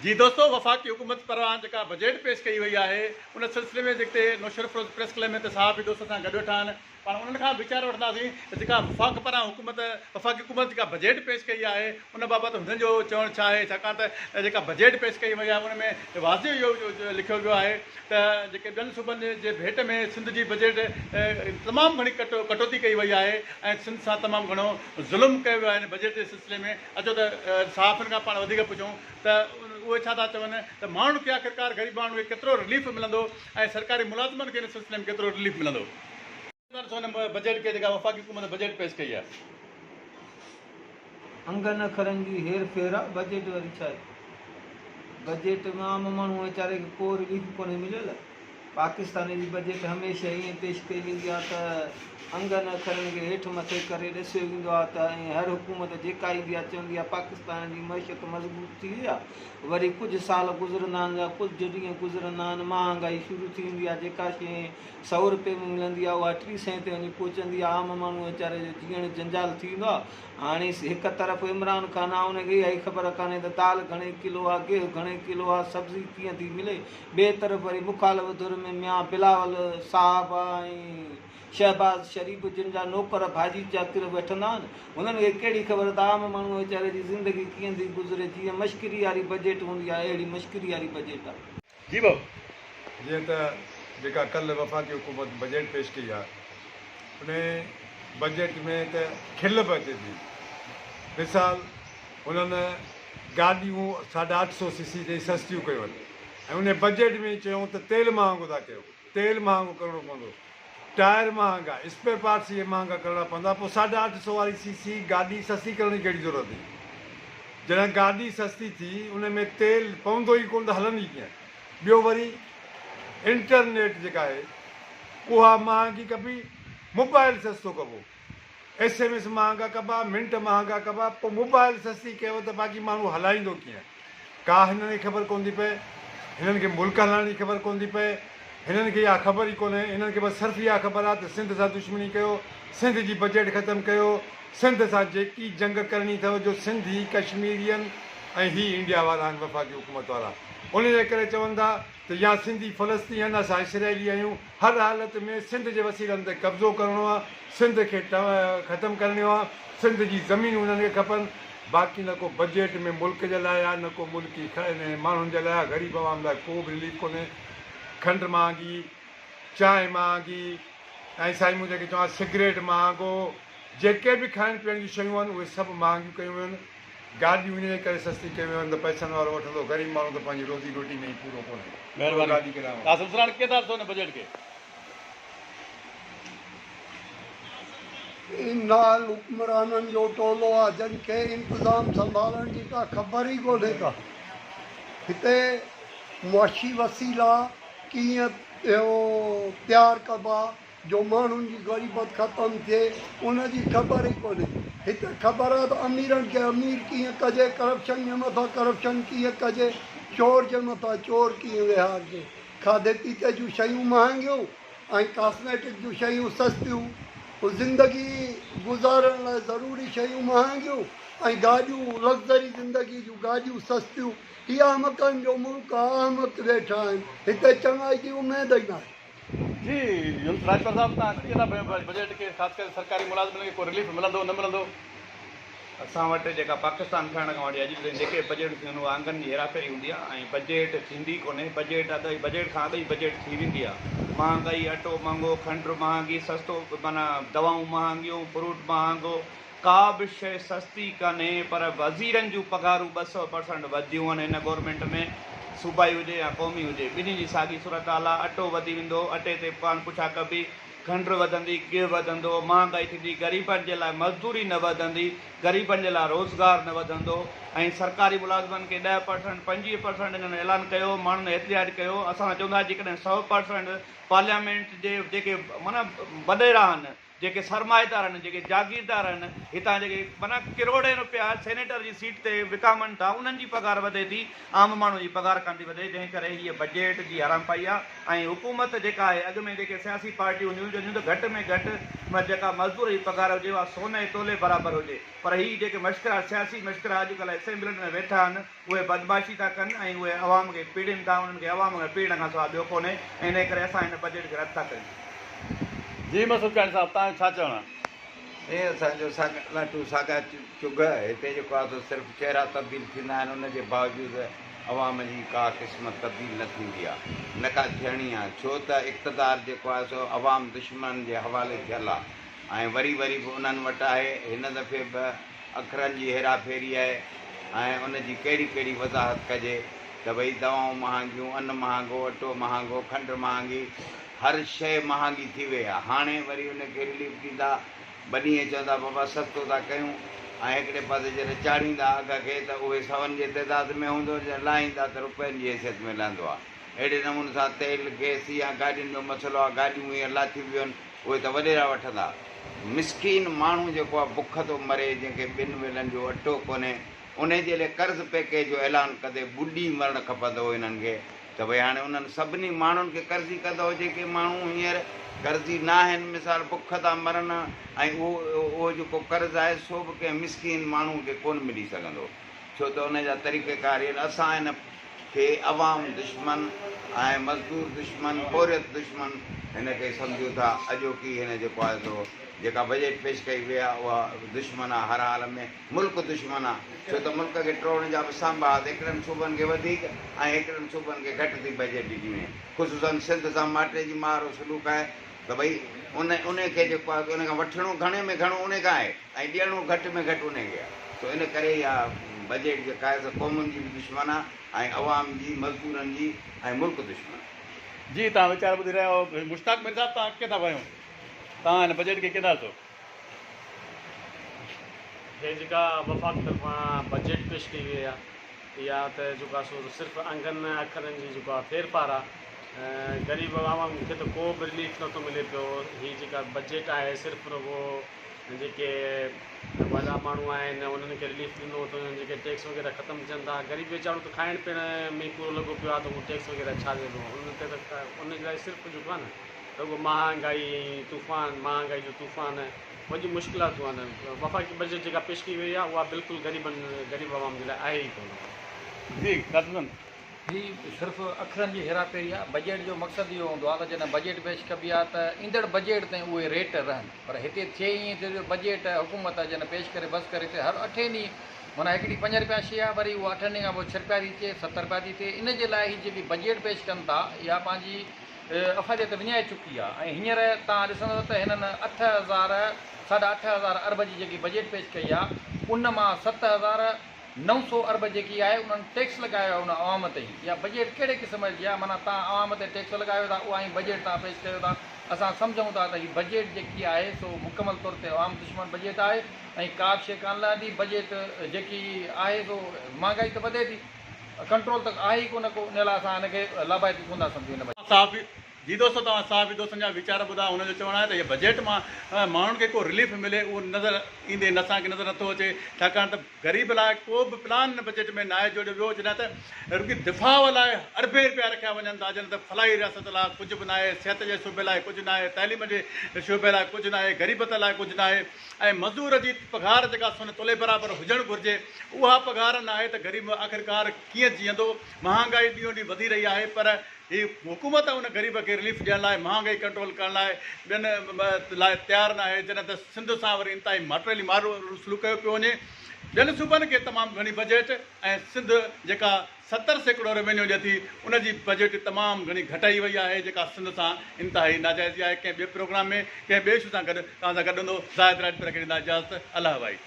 جي دوستو وفاقي حڪومت پران جيڪا بجيٽ پيش ڪئي وئي آهي ان سلسلي ۾ جتي نوشهروفيروز پريس ڪلب ۾ ته صحافي دوست اسان گڏ ويٺا آهن پاڻ انهن کان ويچار وٺنداسين ته جيڪا وفاق پاران حڪومت وفاقي حڪومت جيڪا بجيٽ پيش ڪئي آهي ان بابت هنن جو چوڻ ڇا آهي ڇاڪاڻ ته جيڪا بجيٽ پيش ڪئي وئي آهي ان ۾ واضح اهو لکيو ويو آهي ته جيڪي ٻين صوبن جي ڀيٽ ۾ سنڌ جي بجيٽ تمام گهڻي ڪٽوتي ڪئي وئي آهي ۽ سنڌ سان تمام گهڻو ظلم ڪيو ويو آهي ان بجيٽ جي سلسلي ۾ اچو ته صحافين کان پاڻ وڌيڪ پڇون ته اهي ڇا ٿا چون ته ماڻهن کي آخرڪار غريب ماڻهن کي ڪيترو رليف ملندو ۽ سرڪاري ملازمن کي ان سلسلي ۾ ڪيترو رليف ملندو. ڏسو هن بجيٽ کي جيڪا وفاقي حڪومت بجيٽ پيش ڪئي آهي. انگن اکرن جي هير ڦير آ، بجيٽ وري ڇا آهي؟ بجيٽ ۾ عام ماڻهو ويچاري کي ڪو رليف ڪونهي مليل. پاڪستان جي بجيٽ هميشه ائين پيش ڪئي ويندي آ ته انگن اکرن کي هيٺ مٿي ڪري ڏسيو ويندو آ ته ۽ هر حڪومت جيڪا ايندي آ چوندي آ پاڪستان جي معيشت مضبوط ٿي وئي آ وري ڪجهه سال گذرندا آهن يا ڪجهه ڏينهن گذرندا آهن مهانگائي شروع ٿي ويندي آ جيڪا شيء سئو رپئي ۾ ملندي آهي اها ٽي سئين تي وڃي پهچندي آهي عام ماڻهو ويچاري جو جيئڻ جنجال ٿي ويندو آهي هاڻي هڪ طرف عمران خان آهي ان کي اها ئي خبر ڪانهي ته دال گهڻي ڪلو آهي گيهه گهڻي ڪلو آهي سبزي ڪيئن ٿي ملي ٻئي طرف وري مخالف ڌر ۾ ميان بلاول صاحب ۽ شهباز شريف جن جا نوڪر ڀاڄي چاڪر وٺندا آهن هنن کي ڪهڙي خبر ته عام ماڻهو ويچاري جي زندگي ڪيئن ٿي گذري جيئن مشڪري واري بجيٽ هوندي آهي اهڙي مشڪري واري بجيٽ آهي. جي ڀائو. جيئن ته جيڪا ڪلهه وفاقي حڪومت بجيٽ پيش ڪئي آهي ان بجيٽ ۾ ته کل به اچي ٿي. مثال انهن گاڏيون ساڍا اٺ سو سي سي تائين سستيون ڪيون آهن ۽ ان بجيٽ ۾ چيون ته تيل مهانگو ٿا ڪيو، تيل مهانگو ڪرڻو پوندو. ٽائر مهانگا، اسپيئر پارٽس اهي مهانگا ڪرڻا پوندا، پوء ساڍا اٺ سئو واري سي سي گاڏي سستي ڪرڻ جي ڪهڙي ضرورت هئي؟ جڏهن گاڏي سستي ٿي ان ۾ تيل پوندو ئي ڪونه ته هلندي ڪيئن؟ ٻيو وري انٽرنيٽ جيڪا آهي اها مهانگي ڪبي، موبائل سستو ڪبو. ايس ايم ايس مهانگا ڪبا، منٽ مهانگا ڪبا، پوء موبائل سستي ڪيو ته باقي ماڻهو هلائيندو ڪيئن؟ ڪا هنن کي خبر ڪونه ٿي پئي، هنن کي ملڪ هلائڻ جي خبر ڪونه ٿي پئي، هنن کي اها خبر ئي ڪونهي، هنن کي بس صرف اها خبر آهي ته سنڌ سان دشمني ڪيو، سنڌ جي بجيٽ ختم ڪيو، سنڌ سان جيڪي جنگ ڪرڻي اٿو جو سنڌي، ڪشميرين ۽ هي انڊيا وارا آهن وفاقي حڪومت وارا ان جي ڪري چون ٿا ته يا سنڌي فلسطيني آهن اسان اسرائيلي آهيون، هر حالت ۾ سنڌ جي وسيلن تي قبضو ڪرڻو آ، سنڌ کي ختم ڪرڻيو آ، سنڌ جي زمينون انهن کي کپن، باقي نه ڪو بجيٽ ۾ ملڪ جي لاء آ نه ڪو ملڪي ماڻهن جي لاء آ، غريب عوام لاء ڪو به رليف ڪونهي، کنڊ مهانگي، چانهه مهانگي ۽ سائين مون جيڪي چوان سگريٽ مهانگو، جيڪي به کائڻ پيئڻ جون شيون آهن اهي سڀ مهانگيون ڪيون ويون آهن. گاڏيون انهيء ڪري سستي ڪيون ويون آهن ته پئسن وارو وٺندو، غريب ماڻهو ته پنهنجي روزي روٽي ۾ ئي پورو ڪونهي. پوء مهرباني گاڏي ڪيڏانهن وٺندو. قاسم سراڻ ڪيئن ٿا ڏسو هن بجيٽ کي؟ هي نااهل حڪمرانن جو ٽولو آ جن کي انتظام سنڀالڻ جي ڪا خبر ئي ڪونهي ڪا. هتي معاشي وسيلا ڪيئن اهو تيار ڪبا جو ماڻهن جي غريبت ختم ٿئي ان جي خبر ئي ڪونهي. هتي خبر آهي ته اميرن کي امير ڪيئن ڪجي، ڪرپشن جي مٿان ڪرپشن ڪيئن ڪجي، چور جي مٿان چور ڪيئن ويهارجي. کاڌي پيتي جون شيون مهانگيون ۽ ڪاسميٽڪ جون شيون سستيون، زندگي گذارڻ لاء ضروري شيون مهانگيون ۽ گاڏيون لگزري زندگي جون گاڏيون سستيون. هي احمقن جو ملڪ آهي، احمق ويٺا آهن، هتي چڱائي جي اميد ئي ناهي. جي يونس راڄپر صاحب توهان ڪيئن ٿا بجيٽ کي خاص ڪري سرڪاري ملازمن کي ڪو رليف ملندو نه ملندو؟ اسان وٽ جيڪا پاڪستان ٺهڻ کان وٺي اڄ تائين جيڪي به بجيٽون ٿيون آهن اها انگن جي هيراڦيري هوندي آهي ۽ بجيٽ ٿيندي ڪونهي بجيٽ اڳ ئي بجيٽ کان اڳ ئي بجيٽ ٿي ويندي آهي مهانگائي اٽو مهانگو کنڊ مهانگي سستو معنيٰ دوائون مهانگيون فروٽ مهانگو ڪا به شيء سستي ڪانهي پر وزيرن جون پگهارون 200 پرسنٽ وڌيون آهن هن گورنمينٽ ۾ صوبائي هجي يا قومي هجي ٻنهي جي ساڳي صورتحال آهي اٽو وڌي ويندو اٽي تي پاڻ پڇا ڪبي کنڊ وڌندي گيهه وڌندو مهانگائي ٿيندي غريبن جي لاء مزدوري نه وڌندي غريبن جي لاء روزگار نه وڌندو ۽ سرڪاري ملازمن کي 10 پرسنٽ 25 پرسنٽ هنن اعلان ڪيو ماڻهن احتجاج ڪيو اسان چون ٿا جيڪڏهن سئو پرسنٽ پارليامينٽ جي جيڪي معنيٰ وڏيرا آهن. جيڪي سرمائيدار آهن، جيڪي جاگيردار آهن، هتان جيڪي معنيٰ ڪروڙين روپيا سينيٽر جي سيٽ تي وڪامن ٿا، انهن جي پگهار وڌي ٿي، عام ماڻهو جي پگهار ڪانه ٿي وڌي، جنهن ڪري هيء بجيٽ جي حرامپائي آهي ۽ حڪومت جيڪا آهي اڳ ۾ جيڪي سياسي پارٽيون هونديون هيون چونديون ته گهٽ ۾ گهٽ جيڪا مزدور جي پگهار هجي اها سون جي تولي برابر هجي پر هي جيڪي مشڪرا سياسي مشڪرا اڄڪلهه اسيمبلين ۾ ويٺا آهن اهي بدمعاشي ٿا ڪن ۽ اهي عوام کي پيڙين ٿا، انهن کي عوام کي پيڙڻ کان سواء ٻيو ڪونهي ۽ انهيء ڪري اسان هن بجيٽ کي رد ٿا ڪريون. جي مسعود چانڊيو صاحب توهان جو ڇا چوڻ آهي؟ سائين اسان جو ساڳا لاٽون ساڳا چگهه هتي جيڪو آهي سو صرف چهرا تبديل ٿيندا آهن ان جي باوجود عوام جي ڪا قسمت تبديل نه ٿيندي آهي نه ڪا ٿيڻي آهي ڇو ته اقتدار جيڪو آهي سو عوام دشمنن جي حوالي ٿيل آهي ۽ وري وري به انهن وٽ آهي هن دفعي به اکرن جي هيرا ڦيري آهي ۽ ان جي ڪهڙي ڪهڙي وضاحت ڪجي ته ڀئي دوائون مهانگيون، ان مهانگو، اٽو مهانگو، کنڊ مهانگي، هر شيء مهانگي ٿي وئي آهي. هاڻي وري ان کي رليف ڏيندا، ٻه ڏينهن چوندا بابا سستو ٿا ڪيون ۽ هڪڙي پاسي جڏهن چاڙهيندا اگهه کي ته اهي سون جي تعداد ۾ هوندو، جڏهن لاهيندا ته روپين جي حيثيت ۾ لهندو آهي. اهڙي نموني سان تيل، گئس يا گاڏين جو مسئلو آهي، گاڏيون هينئر لاٿيون ويون آهن، اهي ته وڏيرا وٺندا. مسڪين ماڻهو جيڪو آ بک ٿو مري جنهن کي ٻن ويلن جو اٽو ڪونهي انهي جي لئي قرض پيڪيج جو اعلان ڪندي ٻڏي مرڻ کپندو هو انهن کي ته ڀئي هاڻي انهن سڀني ماڻهن کي قرضي ڪندو جيڪي ماڻهو هينئر قرضي ناهن مثال بک ٿا مرن ۽ اهو اهو جيڪو قرض آهي سو به ڪنهن مسڪين ماڻهو کي ڪونه ملي سگهندو ڇو ته ان جا طريقيڪار اهي آهن اسان هن کي عوام دشمن ۽ مزدور دشمن، پورهيت دشمن هن کي سمجهون ٿا، اڄوڪي هن جيڪو آهي سو جيڪا بجيٽ پيش ڪئي وئي آهي اها دشمن آهي هر حال ۾ ملڪ دشمن آهي ڇو ته ملڪ کي ٽوڙڻ جا به سانڀا ته هڪڙن صوبن کي وڌيڪ ۽ هڪڙن صوبن کي گهٽ ٿي بجيٽ ڏني وڃي خصوصن سنڌ سان ماٽي جي مارو سلوڪ آهي ته ڀئي ان ان کي جيڪو آهي ان کان وٺڻو گهڻي ۾ گهڻو ان کان آهي ۽ ڏيڻو گهٽ ۾ گهٽ ان کي آهي سو ان ڪري اها بجيٽ جيڪا آهي سا قومن جي به دشمن آهي ۽ عوام جي مزدورن جي ۽ ملڪ دشمن. جي توهان ويچار ٻڌي رهيا آهيو مشتاق مير صاحب توهان ڪيئن ٿا ڀانيو توهان هن بجيٽ کي ڪيئن ٿا ڏسو. هي جيڪا وفاق طرفان بجيٽ پيش ڪئي وئي آهي اها ته جيڪو آهي سو صرف انگن اکرن جي جيڪو آهي ڦير ڦار آهي غريب عوام کي ته ڪو به رليف نٿو ملي پيو هي جيڪا بجيٽ آهي صرف رڳو جيڪي وڏا ماڻهو آهن انهن کي رليف ڏنو ٿو وڃي جيڪي ٽيڪس وغيره ختم ٿين ٿا غريب ويچارو ته کائڻ پيئڻ ۾ پورو لڳو پيو آهي ته هو ٽيڪس وغيره ڇا ڏيندو ان تي ته ان جي لاء صرف جيڪو آهي نه رڳو مهانگائي ۽ طوفان مهانگائي جو طوفان وڏيون مشڪلاتون آهن وفاقي بجيٽ جيڪا پيش ڪئي وئي آهي اها بلڪل غريبن غريب عوام جي لاء آهي ئي ڪونه. جي قدرن. هي صرف اکرن جي هيرا ڦيري آهي، بجيٽ جو مقصد اهو هوندو آهي ته جڏهن بجيٽ پيش ڪبي آهي ته ايندڙ بجيٽ تائين اهي ريٽ رهن پر هتي ٿئي ائين ٿو جو بجيٽ حڪومت جڏهن پيش ڪري بس ڪري ته هر اٺين ڏينهن معنيٰ هڪ ڏينهن پنج رپيا شيء آهي وري اها اٺن ڏينهن کان پوء ڇهه رپيا ٿي ٿئي ست رپيا ٿي ٿئي ان جي لاء هي جيڪي بجيٽ پيش ڪن ٿا اها پنهنجي افاديت وڃائي چڪي آهي ۽ هينئر توهان ڏسندو ته هنن اٺ هزار ساڍا اٺ هزار ارب جي جيڪي بجيٽ پيش ڪئي آهي ان مان 7900 ارب جيڪي آهي انهن ٽيڪس لڳايو آهي ان عوام تي اها بجيٽ ڪهڙي قسم جي آهي معنيٰ توهان عوام تي ٽيڪس لڳايو ٿا اها ۽ بجيٽ توهان پيش ڪيو ٿا اسان سمجهون ٿا ته هي بجيٽ جيڪي آهي سو مڪمل طور تي عوام دشمن بجيٽ آهي ۽ ڪا به شيء ڪانه لهندي بجيٽ جيڪي آهي سو مهانگائي ته وڌي ٿي ڪنٽرول ته آهي ئي ڪونه ڪو ان لاء اسان هن کي لاڀائتي ڪونه ٿا سمجهون هن بجيٽ. صحافي، جي دوستو توهان صحافي دوستن جا ويچار ٻڌا هنن جو چوڻ آهي ته هي بجيٽ مان ماڻهن کي ڪو رليف ملي اهو نظر ايندي نه اسان کي نظر نٿو اچي ڇاڪاڻ ته غريب لاء ڪو به پلان هن بجيٽ ۾ ناهي جوڙيو ويو جڏهن ته رڳي دفاع لاء اربين رپيا رکيا وڃن ٿا جڏهن ته فلاحي رياست لاء ڪجهه به ناهي صحت جي شعبي لاء ڪجهه ناهي تعليم جي شعبي لاء ڪجهه ناهي غريبت لاء ڪجهه ناهي ۽ مزور جي پگهار جيڪا سون تولي برابر هجڻ گهرجي اها پگهار ناهي ته غريب آخرڪار ڪيئن جيئندو، مهانگائي ڏينهون ڏينهن وڌي رهي آهي پر هي حڪومت ان غريب کي رليف ڏيڻ لاء مهانگائي ڪنٽرول ڪرڻ لاء ٻين لاء تيار ناهي جڏهن ته سنڌ سان وري انتهائي ماٽيلي مارو سلوڪ ڪيو پيو وڃي ٻين صوبن کي تمام گهڻي بجيٽ ۽ سنڌ جيڪا 70% روينيو ڏئي ٿي ان جي بجيٽ تمام گهڻي گهٽائي وئي آهي جيڪا سنڌ سان انتهائي ناجائزي آهي ڪنهن ٻئي پروگرام ۾ ڪنهن ٻئي اشو سان گڏ توهان سان گڏ هوندو زاهد راڄپر کي ڏيندا اجازت الله حوائي.